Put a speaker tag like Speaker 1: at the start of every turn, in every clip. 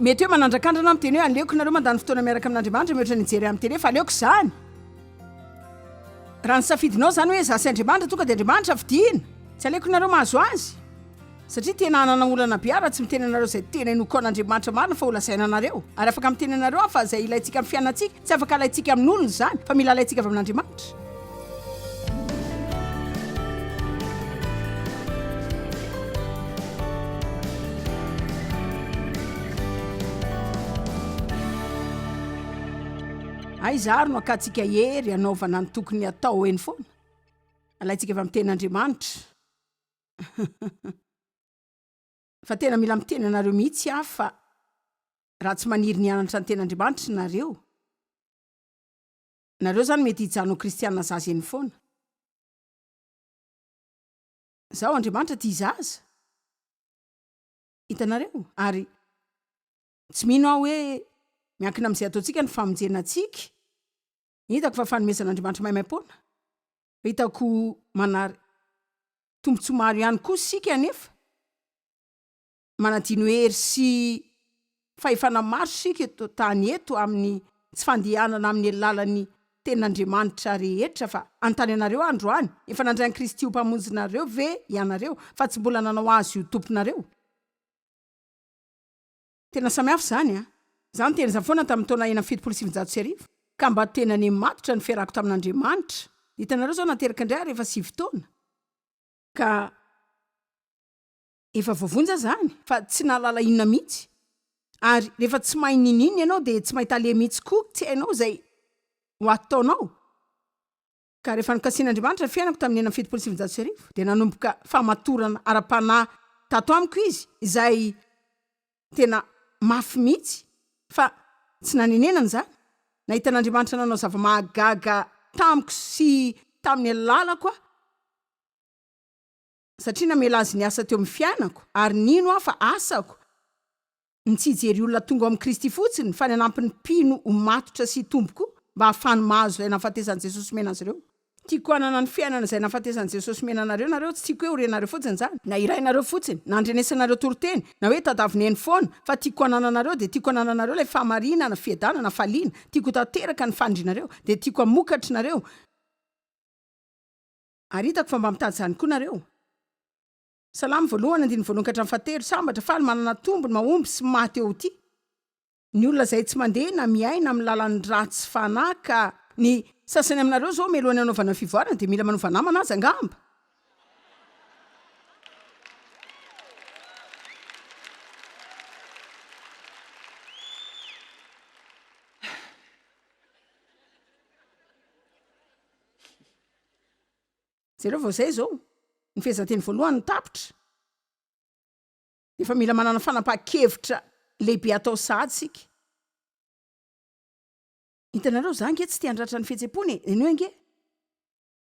Speaker 1: Mety hoe manandrakandrana aho miteny hoe aleoko nareo mandany fotoana miaraka amin'Andriamanitra mihoatra ny hijery ahy amin'ny télé fa aleoko izany. Raha ny safidinao izany hoe izaho sy Andriamanitra tonga dia Andriamanitra fidiana. Tsy aleoko nareo mahazo azy. Satria tena hanana olana be aho raha tsy miteny anareo izay tena inoako an'Andriamanitra marina fa ho lazaina anareo. Ary afaka miteny anareo aho fa izay ilaintsika amin'ny fiainantsika, tsy afaka alaintsika amin'olona izany, fa mila alaintsika avy amin'Andriamanitra. Aiza ary no hakantsika hery hanaovana ny tokony hatao eny foana? Alaintsika avy amin'ny tenin'Andriamanitra. Fa tena mila miteny anareo mihitsy aho fa raha tsy maniry ny hianatra ny tenin'Andriamanitra nareo, nareo zany mety hijanona ho kristiana zaza eny foana. Zaho Andriamanitra tia zaza. Hitanareo? Ary tsy mino aho hoe miankina amin'izay ataontsika ny famonjena antsika. Hitako fa fanomezan'Andriamanitra maimaimpoana. Hitako manary tombontsoa maro ihany koa isika anefa. Manadino hery sy fahefana maro isika eto an-tany eto amin'ny tsy fandehanana amin'ny alalan'ny Tenin'Andriamanitra rehetra fa anontany anareo aho androany, efa nandray an'i Kristy ho Mpamonjinareo ve ianareo fa tsy mbola nanao Azy ho Tomponareo? Tena samy hafa izany an! Izaho niteny izany foana tamin'ny taona 1976, ka mba tena nematotra ny fiarahako tamin'Andriamanitra. Hitanareo izao nateraka indray aho rehefa sivy taona, ka efa voavonjy aho izany, fa tsy nahalala inona mihitsy. Ary rehefa tsy mahay n'inon'inona ianao dia tsy mahita aleha mihitsy koa, tsy hainao izay ho ataonao. Ka rehefa nokasihin'Andriamanitra ny fiainako tamin'ny 1976, dia nanomboka fahamatorana ara-panahy tato amiko Izy, izay tena mafy mihitsy, fa tsy nanenenana izany. Nahita an'Andriamanitra nanao zava-mahagaga tamiko sy tamin'ny alalako aho, satria namela Azy niasa teo amin'ny fiainako, ary nino aho fa asako ny tsy hijery olona tonga ao amin'i Kristy fotsiny fa ny hanampy ny mpino ho matotra sy hitombo koa mba hahafahany mahazo ilay nahafatesan'i Jesosy omena azy ireo. Tiako hanana ny fiainana izay nahafatesan'i Jesosy omena anareo nareo, tsy tiako hoe ho renareo fotsiny izany, na hirainareo fotsiny, na handrenesanareo toriteny, na hoe tadavina eny foana, fa tiako hanananareo dia tiako hanananareo ilay fahamarinana, fiadanana, faliana, tiako ho tanteraka ny fanirianareo, dia tiako hamokatra nareo, ary hitako fa mba mitady izany koa nareo. Salamo voalohany, andininy voalohany ka hatramin'ny fahatelo, Sambatra, faly, manana tombony, mahomby sy maty eo ity ny olona izay tsy mandeha na miaina amin'ny lalan'ny ratsy fanahy ka ny sasany aminareo izao mialohan'ny hanaovana fivoarana dia mila manova namana aza angamba. Jereo vao izay izao, ny fehezanteny voalohany no tapitra. Efa mila manana fanapahan-kevitra lehibe atao sahady isika. Hitanareo, za ange tsy te handratra ny fihetsem-pony e, henoy ange.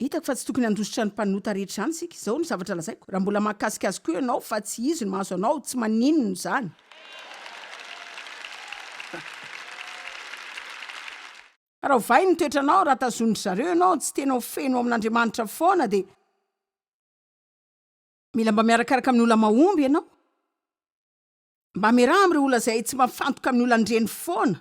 Speaker 1: Hitako fa tsy tokony handositra ny mpanota rehetra izany isika. Izao no zavatra lazaiko, raha mbola mahakasika azy koa ianao fa tsy izy no mahazo anao, tsy maninona izany. Raha ovainy ny toetranao, raha tazonin-dry zareo ianao, tsy tena ho feno ao amin'Andriamanitra foana, dia mila mba miarakaraka amin'ny olona mahomby ianao. Mba miaraha amin'ireo olona izay tsy mifantoka amin'ny olan-dreny foana.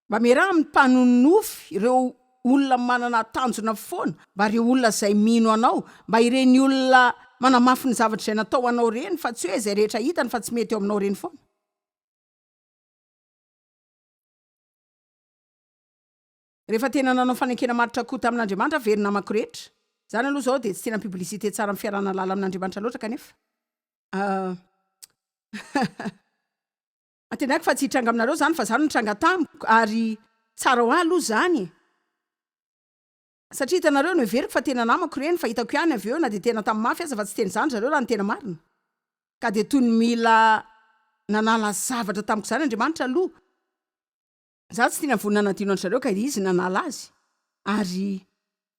Speaker 1: Mba miaraha amin'ny mpanonofy, ireo olona manana tanjona foana, mba ireo olona izay mino anao, mba ireny olona manamafy ny zavatra izay natao ho anao ireny fa tsy hoe izay rehetra hitany fa tsy mety eo aminao ireny foana. Rehefa tena nanao fanekena matotra koa tamin'Andriamanitra very namako rehetra. Izany aloha izao dia tsy tena publicité tsara amin'ny fiarahana lala amin'Andriamanitra loatra kanefa. Antenaiko fa tsy hitranga aminareo izany fa izany no nitranga tamiko ary tsara ho ahy aloha izany e. Satria hitanareo, noheveriko fa tena namako ireny fa hitako ihany avy eo na dia tena tamin'ny mafy aza fa tsy tena izany ry zareo raha ny tena marina. Ka dia toy ny mila nanala zavatra tamiko izany Andriamanitra aloha. Izaho tsy tiana vonona hanadino an-dry zareo ka izy nanala azy. Ary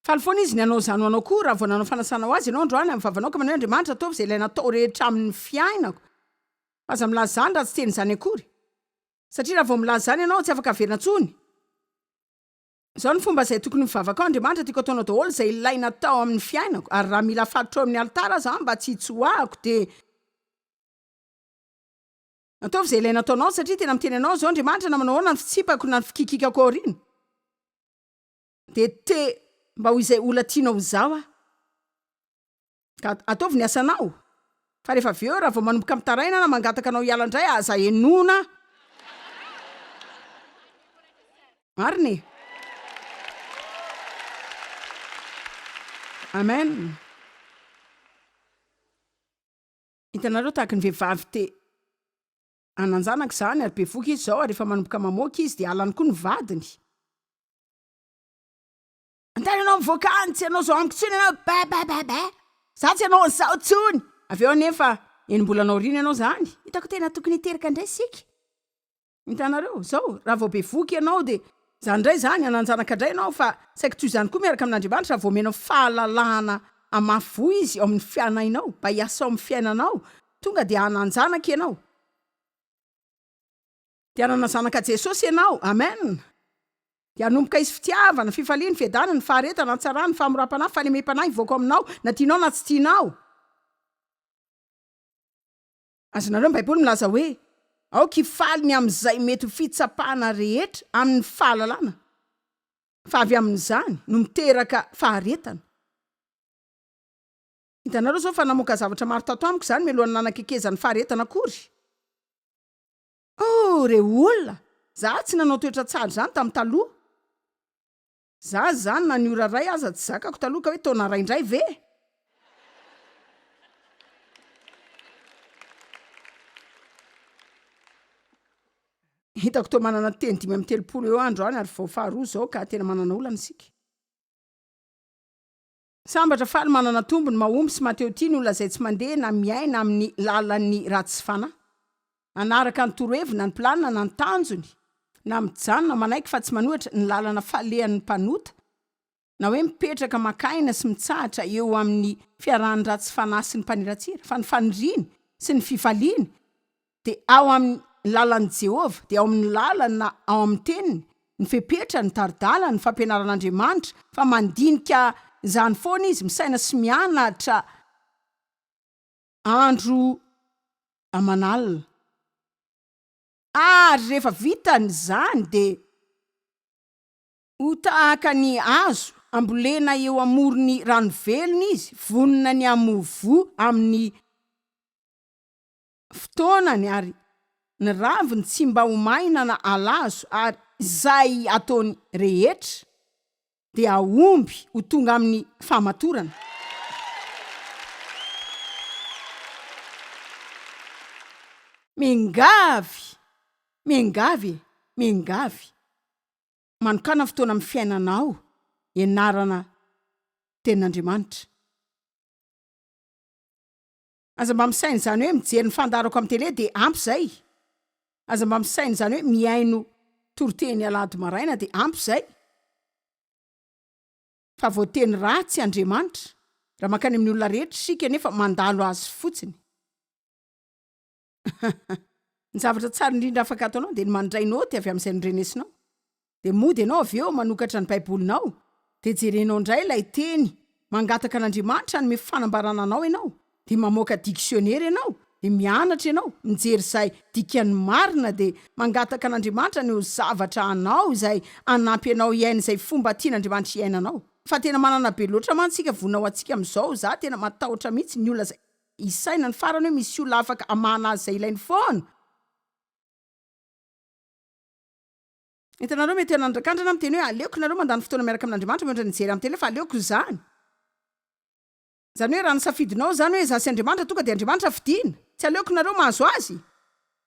Speaker 1: faly foana izy ny hanao izany ho anao koa raha vao nanao fanasana ho azy ianao androany amin'ny vavanao ka manao hoe Andriamanitra ataovy izay ilaina atao rehetra amin'ny fiainako. Fa aza milaza izany raha tsy teny izany akory. Satria raha vao milaza izany ianao tsy afaka averina intsony. Izao ny fomba izay tokony mivavaka ao, Andriamanitra tiako ataonao daholo izay ilaina atao amin'ny fiainako ary raha mila afatotra eo amin'ny alitara aza aho mba tsy hitsoahako dia. Ataovy izay ilaina ataonao satria tena miteny anao izao Andriamanitra na manao ahoana ny fitsipako na ny fikikikako aoriana dia te mba ho izay olona tianao ho izaho aho. Ka ataovy ny asanao fa rehefa avy eo raha vao manomboka mitaraina na mangataka anao hiala indray aza henoina. Marina e! Amen. Hitanareo, tahaka ny vehivavy te hanan-janaka izany, ary bevohoka izy izao, ary rehefa manomboka mamoaka izy, dia halany koa ny vadiny. Andana ianao mivoaka any, tsy hanao izao amiko intsony ianao, ba ba ba ba, za tsy hanao an'izao intsony. Avy eo anefa, enim-bolana aoriana ianao izany, hitako tena tokony hiteraka indray isika. Hitanareo? Izao, raha vao bevohoka ianao dia izany indray izany, hanan-janaka indray ianao, fa saiky toy izany koa miaraka amin'Andriamanitra, raha vao omenao fahalalahana hamafy voa Izy ao amin'ny fianainao, mba hiasa ao amin'ny fiainanao, tonga dia hanan-janaka ianao. Dia hanana zanaka Jesosy ianao. Amen! Dia hanomboka hisy fitiavana, fifaliana, fiadanana, faharetana, hatsarana, fahamoram-panahy, fahalemem-panahy hivoaka ao aminao, na tianao na tsy tianao. Azonareo ny Baiboly milaza hoe, Aoka hifaly ny amin'izay mety ho fitsapana rehetra amin'ny fahalalana, fa avy amin'izany no miteraka faharetana. Hitanareo izao fa namoaka zavatra maro tato amiko izany mialohan'ny nanakekezan'ny faharetana akory. Oh, re olona! Za tsy nanao toetra tsara izany tamin'ny taloha. Za zany na ny ora ray aza tsy zakako taloha ka hoe taona ray ndray ve? Hitako toa manana teny 35 eo aho androany ary vao faharoa izao ka tena manana olana isika. Sambatra, faly, manana tombony, mahomby sy mahatehotia ny olona izay tsy mandeha na miaina amin'ny lalan'ny ratsy fanahy. Hanaraka ny toroheviny na ny planina na ny tanjony, na mijanona manaiky fa tsy manohitra ny lalana falehan'ny mpanota, na hoe mipetraka maka aina sy mitsahatra eo amin'ny fiarahan'ny ratsy fanahy sy ny mpaniratsira, fa ny faniriany sy ny fifaliany dia ao amin'ny lalan'i Jehovah, dia ao amin'ny lalany na ao amin'ny teniny, ny fepetrany, ny tari-dalany, ny fampianaran'Andriamanitra, fa mandinika izany foana izy, misaina sy mianatra andro aman'alina. Ary rehefa vitany izany dia ho tahaka ny hazo ambolena eo amoron'ny rano velona izy, vonona ny hamoa voa amin'ny fotoanany ary ny raviny tsy mba ho maina na halazo ary izay ataony rehetra dia hahomby ho tonga amin'ny fahamatorana. Miangavy! Miangavy e! Miangavy! Manokàna fotoana amin'ny fiainanao hianarana Tenin'Andriamanitra. Aza mba misaina izany hoe mijery ny fandaharako amin'ny tele dia ampy izay. Aza mba misaina izany hoe mihaino toriteny alahady maraina dia ampy izay. Fa voateny ratsy Andriamanitra raha mankany amin'ny olona rehetra isika nefa mandalo azy fotsiny. Ny zavatra tsara indrindra afaka ataonao dia ny mandray naoty avy amin'izay norenesinao. Dia mody ianao avy eo manokatra ny Baibolinao, dia jerenao indray ilay teny, mangataka an'Andriamanitra hanome fanambarana anao ianao, dia mamoaka diksionera ianao, dia mianatra ianao, mijery izay dikany marina, dia mangataka an'Andriamanitra haneho zavatra anao izay hanampy anao hiaina izay fomba tian'Andriamanitra hiainanao. Fa tena manana be loatra mantsy isika vonona ho antsika amin'izao, za tena matahotra mihitsy ny olona izay hisaina ny farany hoe misy olona afaka hamahana azy izay ilainy foana. Hitanareo, mety hanandrakandrana miteny hoe aleoko nareo mandany fotoana miaraka amin'Andriamanitra mihoatra ny hijery amin'ny tele fa aleoko izany. Izany hoe raha ny safidinao izany hoe izaho sy Andriamanitra tonga dia Andriamanitra fidina. Tsy aleoko nareo mahazo azy?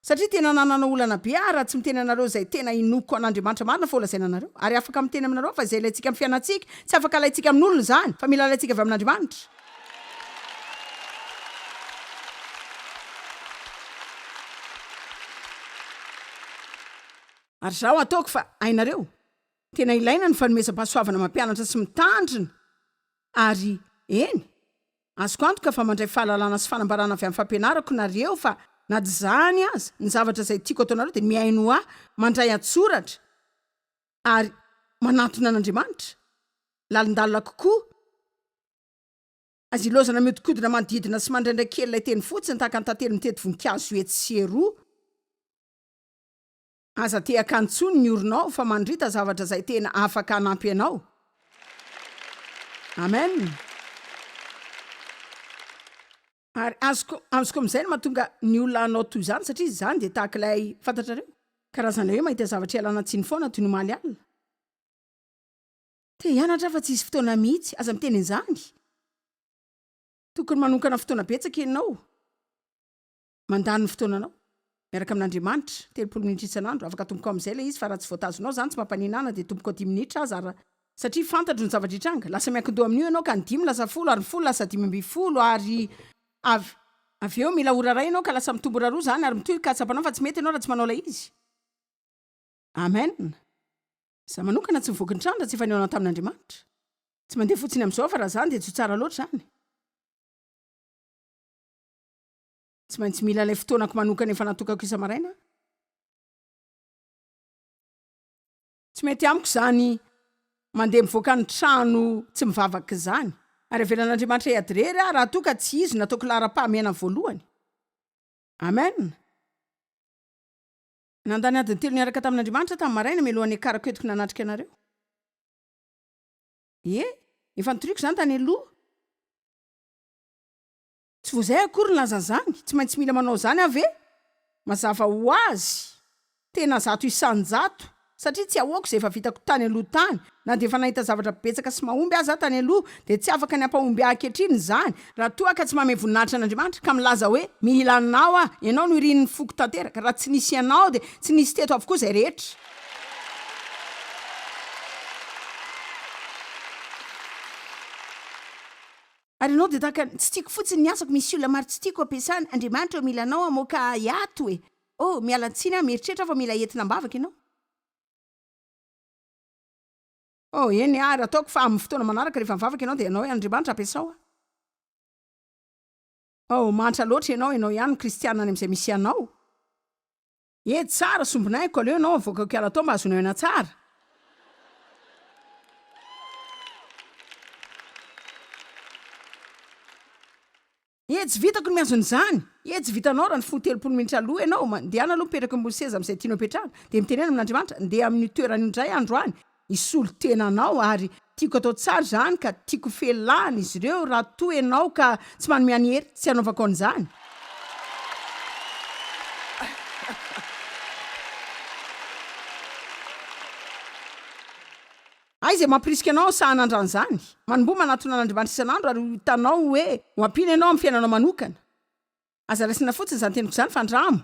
Speaker 1: Satria tena nanana olana be aho raha tsy miteny anareo izay tena inoako an'Andriamanitra marina fa holazaina anareo. Ary afaka miteny aminareo aho fa izay ilaintsika amin'ny fiainantsika, tsy afaka alaintsika amin'olona izany fa mila alaintsika avy amin'Andriamanitra. Ary izaho ataoko fa hainareo, tena ilaina ny fanomezam-pahasoavana mampianatra sy mitandrina, ary, eny, azoko antoka fa mandray fahalalana sy fanambarana avy amin'ny fampianarako nareo, fa na dia izany aza, ny zavatra izay tiako ataonareo dia mihaino ahy, mandray an-tsoratra, ary manantona an'Andriamanitra, lalindalina kokoa. Aza ilaozana mihodinkodina manodidina sy mandraindray kely ilay teny fotsiny tahaka ny tantely mitety voninkazo etsy sy eroa. Aza tehaka intsony ny oronao fa mandrita zavatra izay tena afaka hanampy anao. Amen. Ary azoko, azoko amin'izay ny mahatonga ny olona hanao toy izany satria izany dia tahaka ilay, fantatrareo, karazana hoe mahita zavatra ialana tsiny foana toy ny omaly alina. Te hianatra aho fa tsy hisy fotoana mihitsy. Aza miteny an'izany. Tokony manokana fotoana betsaka ianao. Mandany ny fotoananao. Miaraka amin'Andriamanitra. 30 minitra isan'andro. Afaka atombokao amin'izay ilay izy fa raha tsy voatazonao izany tsy mampaninona na dia atombokao dimy minitra aza ary satria fantatro ny zavatra hitranga. Lasa miankin-doha amin'io ianao ka ny dimy lasa folo ary ny folo lasa 15 ary avy avy eo mila ora iray ianao ka lasa mitombo ora roa izany ary mitohy ka tsapanao fa tsy mety ianao raha tsy manao ilay izy. Amen. Izaho manokana tsy mivoaka ny trano raha tsy efa nihaona tamin'Andriamanitra. Tsy mandeha fotsiny amin'izao fa raha izany dia tsy ho tsara loatra izany. Tsy maintsy mila ilay fotoanako manokana efa natokako isa-maraina aho. Tsy mety amiko izany mandeha mivoaka ny trano tsy mivavaka izany. Ary avelan'Andriamanitra hiady irery aho raha toa ka tsy Izy no nataoko laharam-pahamehana voalohany. Amen. Nandany adiny telo niaraka tamin'Andriamanitra aho tamin'ny maraina mialohan'ny hiakarako entiko nanatrika anareo. Ie, efa notoriko izany tany aloha. Tsy vao izay akory nilaza an'izany. Tsy maintsy mila manao izany aho ve? Mazava ho azy. Tena 100%. Satria tsy ahoako izay efa vitako tany aloha tany. Na dia efa nahita zavatra betsaka sy mahomby aza aho tany aloha, dia tsy afaka ny hampahomby ahy ankehitriny izany, raha toa aho ka tsy manome voninahitra an'Andriamanitra, ka milaza hoe, Mila Anao aho, Ianao no irin'ny foko tanteraka, raha tsy nisy Ianao dia tsy nisy teto avokoa izay rehetra. Ary ianao dia tahaka ny, tsy tiako fotsiny ny asako, misy olona maro tsy tiako ampiasana, Andriamanitra ô mila anao hamoaka ahy ato e! Oh, miala tsiny aho, mieritreritra aho fa mila entina am-bavaka ianao. Oh, eny ary, ataoko fa amin'ny fotoana manaraka rehefa mivavaka ianao dia ianao hoe, Andriamanitra ampiasao aho. Oh, mahantra loatra ianao, ianao ihany no kristiana any amin'izay misy anao. He, tsara, sombinaiko, aleo ianao avoakako hiala tao mba hahazoanao aina tsara. He, tsy vitako ny mihazona izany. He, tsy vitanao raha nifoha 30 minitra aloha ianao. Mandehana aloha mipetraka eo ambony seza amin'izay tianao hipetrahana, dia mitenena amin'Andriamanitra, Ndeha amin'io toerana io indray androany, hisolo tena anao, ary tiako atao tsara izany ka tiako felahana izy ireo raha toa ianao ka tsy manome an'i hery tsy hanaovako an'izany. Aiza e mampirisika anao saha hanandrana izany? Manomboha manatona an'Andriamanitra isan'andro ary ho hitanao hoe ho ampiana ianao amin'ny fiainanao manokana. Aza raisina fotsiny izany teniko izany fa andramo.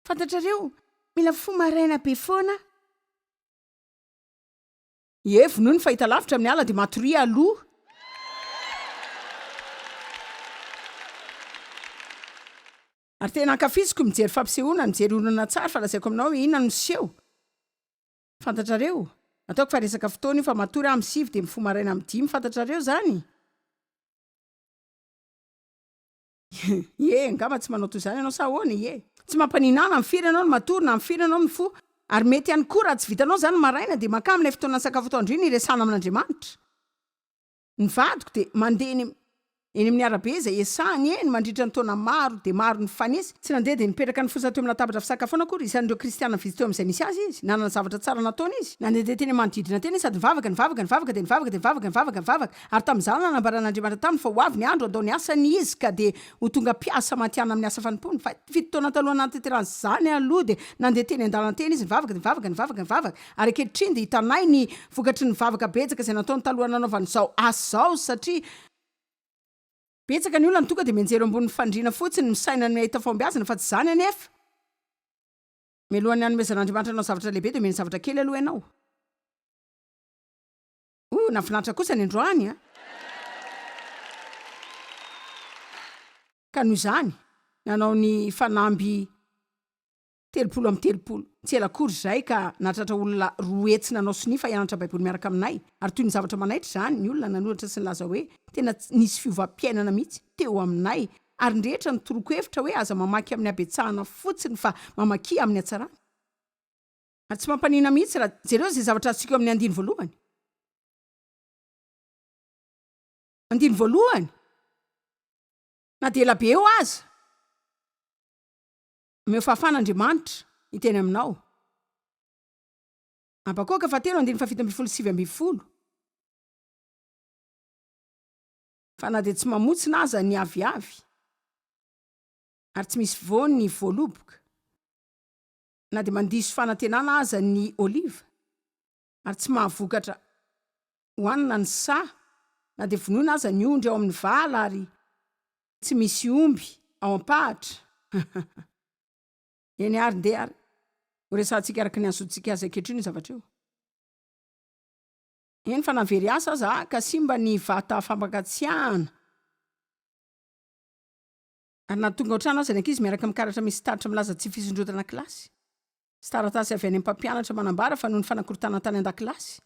Speaker 1: Fantatrareo, mila mifoha maraina be foana aho. Ie, vonoy ny fahitalavitra amin'ny alina dia matoria aloha. Ary tena ankafiziko mijery fampisehoana, mijery horonantsary fa lazaiko aminao hoe inona no miseho. Fantatrareo? Ataoko fa resaka fotoana io fa matory aho amin'ny sivy dia mifoha maraina amin'ny dimy, fantatrareo izany? Ie, angamba tsy manao toy izany ianao sa ahoana? Ie. Tsy mampaninona ahy na amin'ny firy ianao no matory na amin'ny firy ianao no mifoha. Ary mety ihany koa raha tsy vitanao izany ny maraina dia mankà amin'ilay fotoanan'ny sakafo atoandro iny hiresahana amin'Andriamanitra. Ny vadiko dia mandeha eny eny amin'ny arabe izay iasany eny mandritra ny taona maro dia maro nifanesy. Tsy nandeha dia nipetraka nifosa teo amin'ny latabatra fisakafoana akory. Isan'ireo kristiana vitsy teo amin'izay nisy azy izy. Nanana zavatra tsara nataony izy. Nandehandeha teny amin'ny manodidina teny izy sady nivavaka, nivavaka, nivavaka dia nivavaka dia nivavaka, nivavaka, nivavaka. Ary tamin'izany nanambaran'Andriamanitra taminy fa ho avy ny andro handao ny asany izy ka dia ho tonga mpiasa matihanina amin'ny asa fanompoana. Fa fito taona talohan'ny nahatanterahan'izany aloha dia nandeha teny an-dalana teny izy nivavaka dia nivavaka, nivavaka, nivavaka. Ary ankehitriny dia hitanay ny vokatry ny vavaka betsaka izay nataony talohan'ny nanaovany izao asa izao satria betsaka ny olona no tonga dia mianjera eo ambonin'ny fandriana fotsiny misaina ny hahita fahombiazana fa tsy izany anefa. Mialohan'ny hanomezan'Andriamanitra anao zavatra lehibe dia omeny zavatra kely aloha ianao. Oh, nahafinaritra kosa ny androany a! Ka noho izany, nanao ny fanamby 30 amby 30, tsy ela akory izay ka nahatratra olona 200 nanao sonia fa hianatra Baiboly miaraka aminay. Ary toy ny zavatra manaitra izany, ny olona nanoratra sy nilaza hoe tena nisy fiovam-piainana mihitsy teo aminay, ary ny rehetra nitoroako hevitra hoe aza mamaky amin'ny habetsahana fotsiny fa mamakia amin'ny hatsarana. Ary tsy mampaninona mihitsy raha, jereo izay zavatra azontsika eo amin'ny andiny voalohany. Andiny voalohany! Na dia ela be eo aza. Omeo fahafahana Andriamanitra hiteny aminao. Habakoka fahatelo andininy faha 17 sy 19. Fa na dia tsy mamotsina aza ny aviavy, ary tsy misy voany ny voaloboka, na dia mandiso fanantenana aza ny oliva, ary tsy mahavokatra hohanina ny saha, na dia vonoina aza ny ondry ao amin'ny vala ary tsy misy omby ao am-pahatra. Eny àry, ndeha àry horesahantsika araka ny hahazoantsika azy ankehitriny io zavatra io. Eny fa na very asa aza aho ka simba ny vata fampangatsiahana ary na tonga ao an-trano aza ny ankizy miaraka amin'ny karatra misy tatitra milaza tsy fisondrotana kilasy sy taratasy avy any amin'ny mpampianatra manambara fa noho ny fanakorontanana tany an-dakilasy.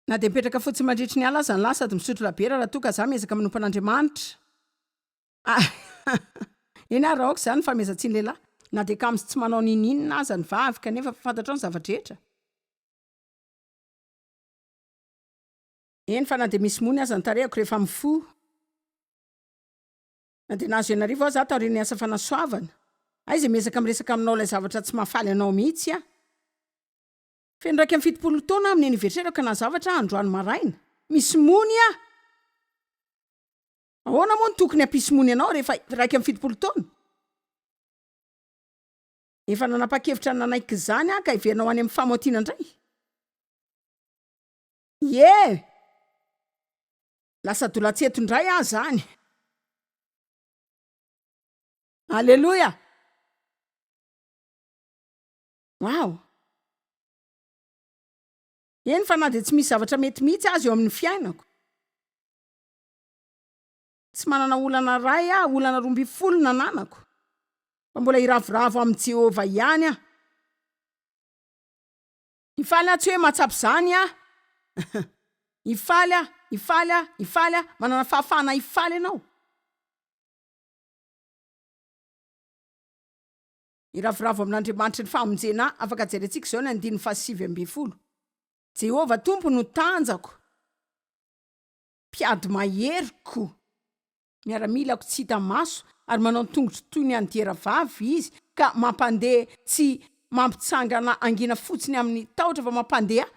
Speaker 1: Na dia mipetraka fotsiny mandritry ny ala aza ny lahy sady misotro labiera raha toa ka za miezaka manompo an'Andriamanitra. Eny ary aoka izany ny fanomezan-tsiny lehilahy. Na dia kamo sy tsy manao n'inon'inona aza ny vavy kanefa fantatrao ny zava-drehetra. Eny fa na dia misy mony aza ny tarehiko rehefa mifoha. Na dia nahazo 6000 aza aho taorian'ny asa fanasoavana. Aiza e miezaka miresaka aminao ilay zavatra tsy mahafaly anao mihitsy aho. Feno 71 taona aho amin'ny anniversaire-ko ka nahazo zavatra aho androany maraina. Misy mony aho. Ahoana moa no tokony hampisy mony anao rehefa 71 taona? Efa nanapa-kevitra ny nanaiky izany aho ka hiverina ho any amin'ny famaotiana indray. Ie! Lasa dolatseto indray aho izany. Aleloia! Wow! Eny fa na dia tsy misy zavatra mety mihitsy aza eo amin'ny fiainako. Tsy manana olana iray aho, olana 12 no ananako. Fa mbola hiravoravo amin'i Jehovah ihany aho. Hifaly aho, tsy hoe mahatsapa izany aho. Hifaly aho, hifaly aho, hifaly aho. Manana fahafahana hifaly ianao. Hiravoravo amin'Andriamanitry ny famonjena aho. Afaka jerentsika izao ny andininy faha-19. Jehovah Tompo no tanjako. Mpiady maheriko, miaramilako tsy hita maso, ary manao ny tongotro toy ny an'ny diera vavy izy, ka mampandeha tsy mampitsangana hangina fotsiny amin'ny tahotra, fa mampandeha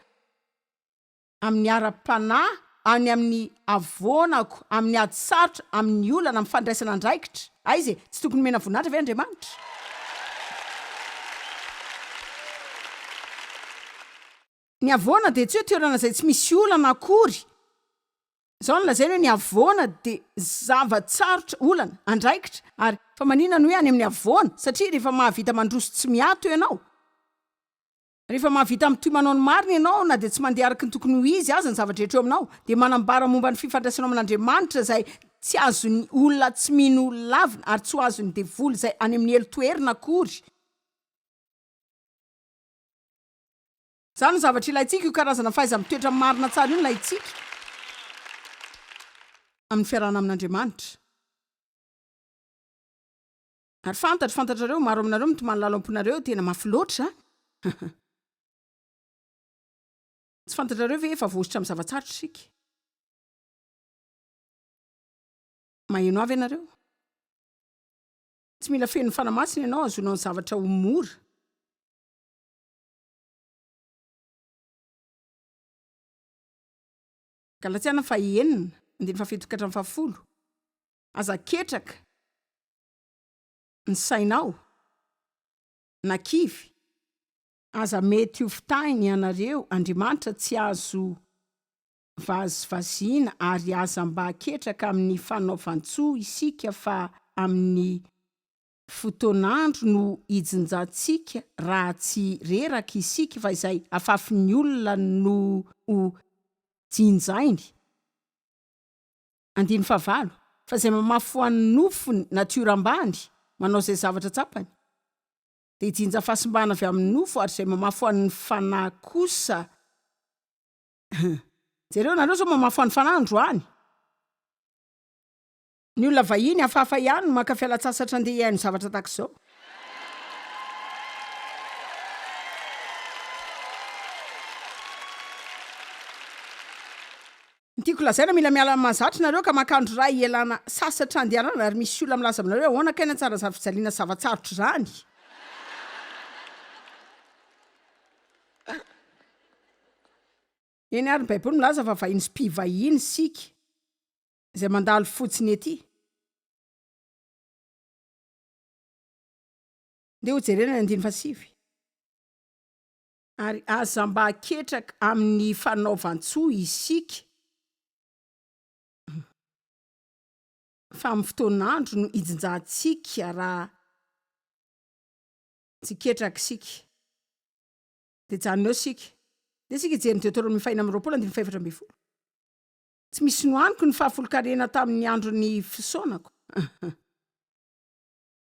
Speaker 1: amin'ny ara-panahy any amin'ny havoanako, amin'ny ady sarotra, amin'ny olana, amin'ny fandraisana andraikitra. Aiza e? Tsy tokony homena voninahitra ve Andriamanitra? Ny havoana dia tsy hoe toerana izay tsy misy olana akory. Izao no lazainy hoe ny havoana dia zava-tsarotra, olana, andraikitra, ary fa maninona no hoe any amin'ny havoana? Satria rehefa mahavita mandroso tsy miato ianao, rehefa mahavita mitohy manao ny marina ianao na dia tsy mandeha araka ny tokony ho izy aza ny zava-drehetra eo aminao, dia manambara momba ny fifandraisanao amin'Andriamanitra izay tsy azon'ny olona tsy mino lavina ary tsy ho azon'ny devoly izay any amin'ny helo toherina akory. Izany no zavatra ilaintsika, io karazana fahaiza-mitoetra marina tsara io no ilaintsika amin'ny fiarahana amin'Andriamanitra. Ary fantatro, fantatrareo, maro aminareo mitomany lalo am-ponareo, tena mafy loatra izany. Tsy fantatrareo ve efa voahosotra amin'ny zava-tsarotra isika? Maheno ahy ve ianareo? Tsy mila feno ny Fanahy Masina ianao hahazoanao ny zavatra ho mora. Galatiana fahenina, andininy fahafito ka hatramin'ny fahafolo, Aza ketraka ny sainao, na kivy. Aza mety ho fitahiny ianareo, Andriamanitra tsy azo vazivaziana, ary aza mba ketraka amin'ny fanaovan-tsoa isika fa amin'ny Fotoan'andro no hijinjantsika raha tsy reraka isika fa izay afafin'ny olona no ho jinjainy. Andininy fahavalo, Fa izay mamafy ho an'ny nofony natiora ambany, manao izay zavatra tsapany, dia hijinja fahasimbana avy amin'ny nofo, ary izay mamafy ho an'ny fanahy kosa, Jereo, nareo izao mamafy ho an'ny fanahy androany. Ny olona vahiny hafahafa ihany no maka fialantsasatra andeha hihaino zavatra tahaka izao. tiako lazaina, mila miala amin'ny mahazatra nareo ka maka andro iray hialana sasatra andehanana ary misy olona milaza aminareo hoe ahoana kay ny hatsaran'izany fijaliana zava-tsarotra izany. Eny ary ny baiboly milaza fa vahiny sy mpivahiny isika izay mandalo fotsiny ety. Ndeha ho jerena ny andininy fahasivy. Ary aza mba ketraka amin'ny fanaovan-tsoa isika, fa amin'ny fotoan'andro no ijinjantsika raha tsy ketraka isika. Dia hijanona eo isika. Ndeha isika hijery ny Deoteronomia fahenina amby 20 andininy fahefatra ambin'ny folo. Tsy misy nohaniko ny fahafolonkarena tamin'ny andron'ny fisaonako.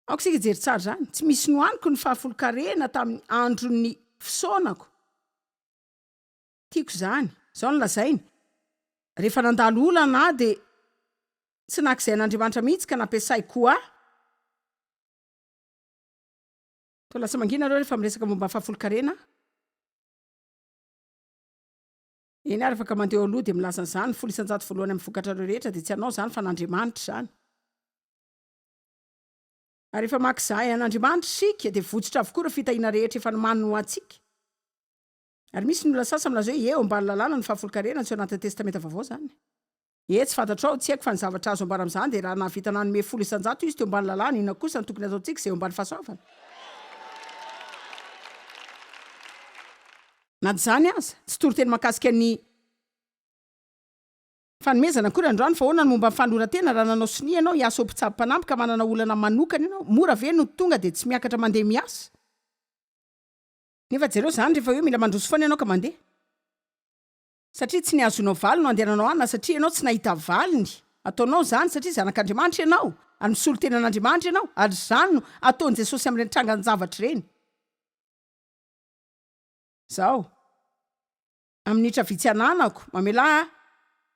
Speaker 1: Aoka isika hijery tsara izany. Tsy misy nohaniko ny fahafolonkarena tamin'ny andron'ny fisaonako. Tiako izany. Izao no lazainy, Rehefa nandalo olana aho dia tsy nakizain'Andriamanitra mihitsy ka nampiasaiko ho ahy. Toa lasa mangina nareo rehefa miresaka momba ny fahafolonkarena. Eny ary afaka mandeha eo aloha dia milaza an'izany, ny 10% voalohany amin'ny vokatrareo rehetra dia tsy anao izany fa an'Andriamanitra izany. Ary rehefa maka izahay an'Andriamanitra isika dia votsotra avokoa ireo fitahiana rehetra efa nomaniny ho antsika. Ary misy ny olona sasany milaza hoe, Ie, eo ambany lalàna ny fahafolonkarena, tsy ao anatin'ny Testamenta Vaovao izany. Ie, tsy fantatrao, tsy haiko fa ny zavatra azo ambara amin'izany dia raha nahavita nanome 10% izy teo ambany lalàna, inona kosa no tokony hataontsika izay eo ambany fahasoavana? Na dia izany aza, tsy toriteny mahakasika ny fanomezana akory androany fa ahoana ny momba ny fanoloran-tena raha nanao sonia ianao hiasa ho mpitsabo mpanampy ka manana olana manokana ianao, mora ve no tonga dia tsy miakatra mandeha miasa? Nefa jereo izany rehefa hoe mila mandroso foana ianao ka mandeha. Satria tsy ny hahazoanao valiny no andehananao any na satria ianao tsy nahita valiny. Ataonao izany satria zanak'Andriamanitra ianao ary misolo tena an'Andriamanitra ianao ary izany no ataon'i Jesosy amin'ireny trangan-javatra ireny. Izao, amin'ny minitra vitsy ananako, mamelà ahy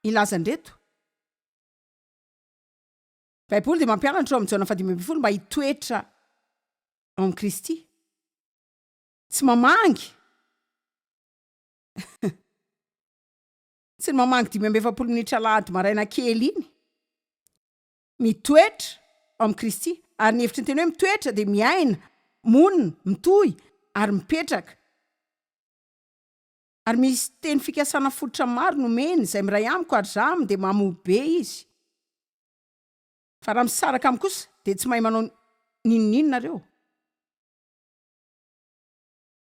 Speaker 1: hilaza an'ireto. Baiboly dia mampianatra ao amin'ny Jaona faha 15 mba hitoetra ao amin'i Kristy. Tsy mamangy. Tsy ny mamangy 45 minitra alahady maraina kely iny. Mitoetra ao amin'i Kristy. Ary ny hevitry ny teny hoe mitoetra dia miaina, monina, mitohy, ary mipetraka. Ary misy teny fikasana fototra maro nomeny, izay miray amiko ary izaho aminy dia mamoa be izy. Fa raha misaraka amiko kosa dia tsy mahay manao n'inon'inona nareo.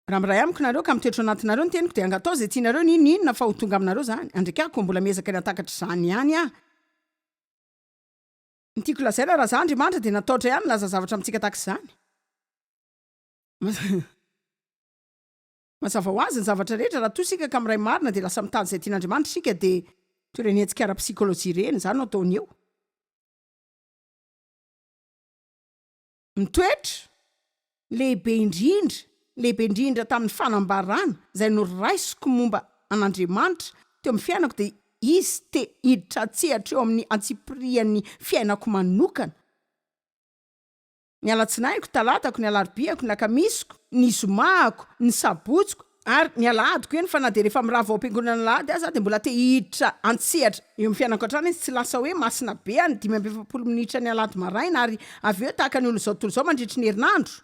Speaker 1: Raha miray amiko nareo ka mitoetra ao anatinareo ny teniko dia angatao izay tianareo n'inon'inona fa ho tonga aminareo izany. Andrikako, mbola miezaka ny hatakatra izany ihany aho. Ny tiako lazaina raha za Andriamanitra dia nataotra ihany nilaza zavatra amintsika tahaka izany. Mazava ho azy ny zavatra rehetra raha toa isika ka miray marina dia lasa mitady izay tian'Andriamanitra isika dia toy ireny hetsika ara-psikolojia ireny, izany no ataony eo. Mitoetra, lehibe indrindra, lehibe indrindra tamin'ny fanambarana izay noraisiko momba an'Andriamanitra teo amin'ny fiainako dia Izy te hiditra an-tsehatra eo amin'ny antsipirian'ny fiainako manokana. Ny alatsinainiko, talatako, ny alarobiako, ny lakamisiko, ny zomahako, ny sabotsiko, ary ny alahadiko, eny fa na dia rehefa mirava ao am-piangonana alahady aza aho dia mbola te hiditra an-tsehatra eo amin'ny fiainako hatrany izy, tsy lasa hoe masina be aho ny 45 minitra ny alahady maraina ary avy eo tahaka ny olon'izao tontolo izao mandritry ny herinandro.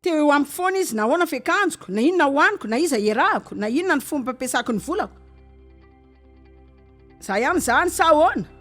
Speaker 1: Teo eo amiko foana izy na ahoana fiakanjoko, na inona hohaniko, na iza iarahako, na inona ny fomba ampiasako ny volako. Za ihany izany sa ahoana?